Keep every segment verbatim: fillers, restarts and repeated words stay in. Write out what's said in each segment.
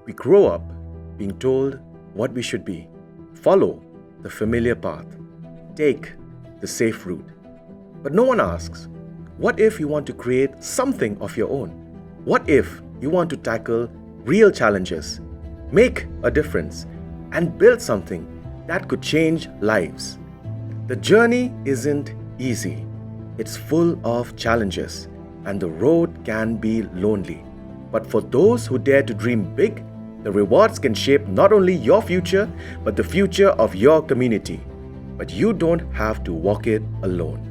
We grow up being told what we should be. Follow the familiar path. Take the safe route. But no one asks, what if you want to create something of your own? What if you want to tackle real challenges, make a difference, and build something that could change lives? The journey isn't easy. It's full of challenges, and the road can be lonely. But for those who dare to dream big, the rewards can shape not only your future, but the future of your community. But you don't have to walk it alone.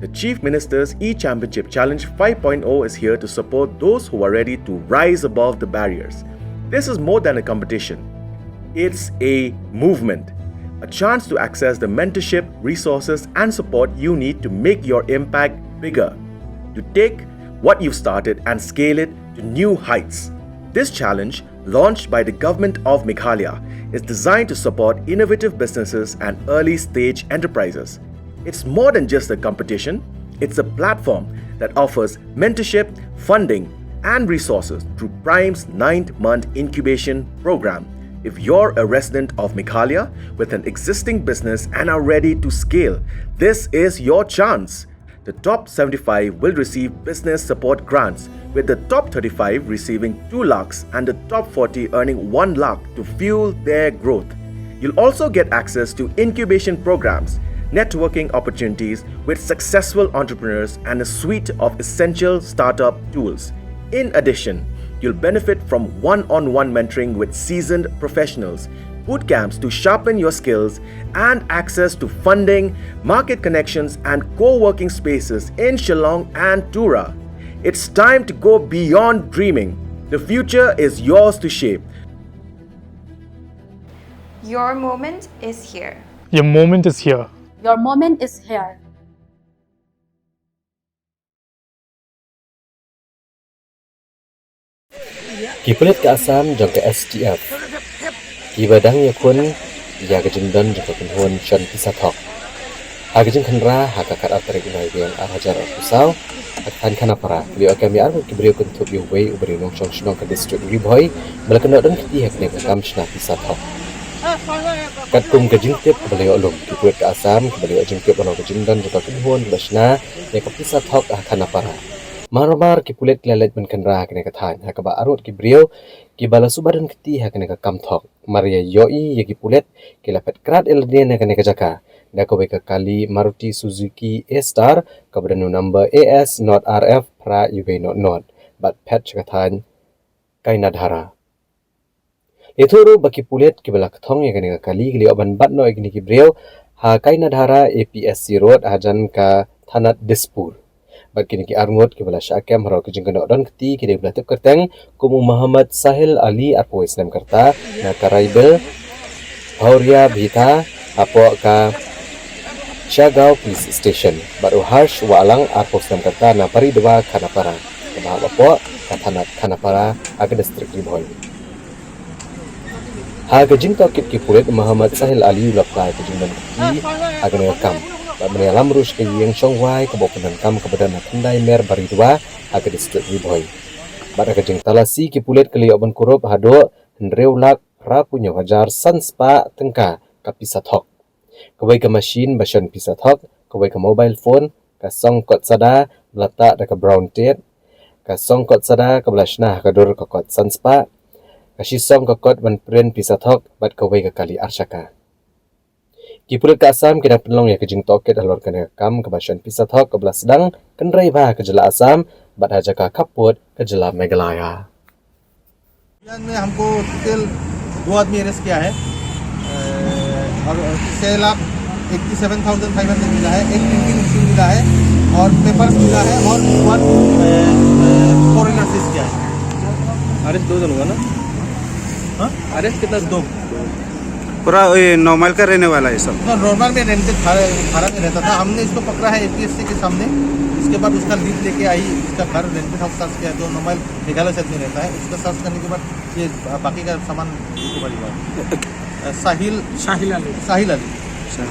The Chief Minister's e-Championship Challenge five point oh is here to support those who are ready to rise above the barriers. This is more than a competition. It's a movement, a chance to access the mentorship, resources, and support you need to make your impact bigger, to take what you've started and scale it to new heights. This challenge, launched by the Government of Meghalaya, is designed to support innovative businesses and early stage enterprises. It's more than just a competition, it's a platform that offers mentorship, funding, and resources through Prime's ninth month incubation program. If you're a resident of Meghalaya with an existing business and are ready to scale, this is your chance. The top seventy-five will receive business support grants, with the top thirty-five receiving two lakhs and the top forty earning one lakh to fuel their growth. You'll also get access to incubation programs, networking opportunities with successful entrepreneurs, and a suite of essential startup tools. In addition, you'll benefit from one on one mentoring with seasoned professionals, boot camps to sharpen your skills, and access to funding, market connections, and co working spaces in Shillong and Tura. It's time to go beyond dreaming. The future is yours to shape. Your moment is here. Your moment is here. Your moment is here. Ki pulit ka Assam jong ka S T F kiba dang ïakhun ïa ka jingdon jong ka kynhun shon pisa thok. Ha ka jingkhynra ha ka khatar tarik u Naiwieng ar hajar arphew saw ha ka thaiñ Khanapara, ki la ïoh kem ïa arngut ki briew kynthup ïa uwei u briew nongshong shnong ka district Ri Bhoi ba la kynnoh don kti ha kane ka kam shna pisa thok. Katkum ka jingtip kaba la ïoh lum, ki pulit ka Assam kiba la ïoh jingtip halor ka jingdon jong ka kynhun ba shna ïa ka pisa thok ha Khanapara. Mar mar ki pulit ki la leit ban khynra ha kane ka thaiñ ha kaba arngut ki briew kiba la suba don kti ha kane ka kam thok. Mar ïa ïohi ïa ki pulit, ki la phet krad ïa lade na kane ka jaka da kawei ka kali Maruti Suzuki A-Star kaba don u number A S not R F phra uwei not not bad phet sha ka thaiñ Kainadhara. La ïathuh ruh ba ki pulit kiba la kthong ïa kane ka kali ki la ïoh ban bat noh ïa kine ki briew ha Kainadhara A P S C Road hajan ka thanat Dispur. Bad kine ki arngut kiba la shah kem halor ka jingkynnoh don kti ki dei ba la tip kyrteng kum u Mohammad Sahil Ali arphew wei snem ka rta na Karaibil, Hauria Bhita hapoh ka Shagaw Police Station bad u Harsh Wahlang arphew snem ka rta na Baridua Khanapara kaba hap hapoh ka thanat Khanapara ha ka district Ri Bhoi. Ha ka jingtohkit ki pulit, u Mohammad Sahil Ali u la phla ïa ka jingdon kti ha kane ka kam bad mynta ïalam ruh sha ka ïing shongwai kaba u pyndonkam kaba don ha Khyndai Mer Baridua ha ka district Ri Bhoi. Bad ha ka jingtalasi ki pulit ki la ïoh ban kurup haduh hynriew lak phraphew hynñiew hajar san spah tyngka ka pisa thok. Kawei ka mashin ba shon pisa thok, kawei ka mobile phone, ka song kot sada ba la tah da ka brown tape, ka song kot sada kaba la shna ha ka dur ka kot san spah, ka shisong ka kot ban print pisa thok bad kawei ka kali arshaka. Ki pulit ka Assam ki dang pynlong ïa ka jingtohkit halor kane ka kam kaba shon pisa thok kaba la sdang kynrei bha ha ka jylla Assam bad ha jaka khappud ka jylla Meghalaya. अभियान में हमको टोटल दो आदमी अरेस्ट किया है अ, और छः लाख एट्टी सेवन थाउजेंड फाइव हंड्रेड मिला है, एक प्रिंटिंग मशीन मिला है और पेपर्स मिला है और वन फोर व्हीलर सीज किया है। अरेस्ट दो जन हुआ ना? हाँ? अरेस्ट कितना? दो। पूरा ये नौ माइल का रहने वाला है सब। तो नॉर्मल में रेंटेड थाना थाना में रहता था। हमने इसको पकड़ा है एपीएससी के सामने। इसके बाद उसका लीड लेके आई, इसका घर रेंटेड हाउस सर्च किया, जो नौ माइल मेघालय साइड में रहता है। उसका सर्च करने के बाद ये बाकी का सामान रिकवरी हुआ है। अ, साहिल शाहिल अली। साहिल अली। अच्छा।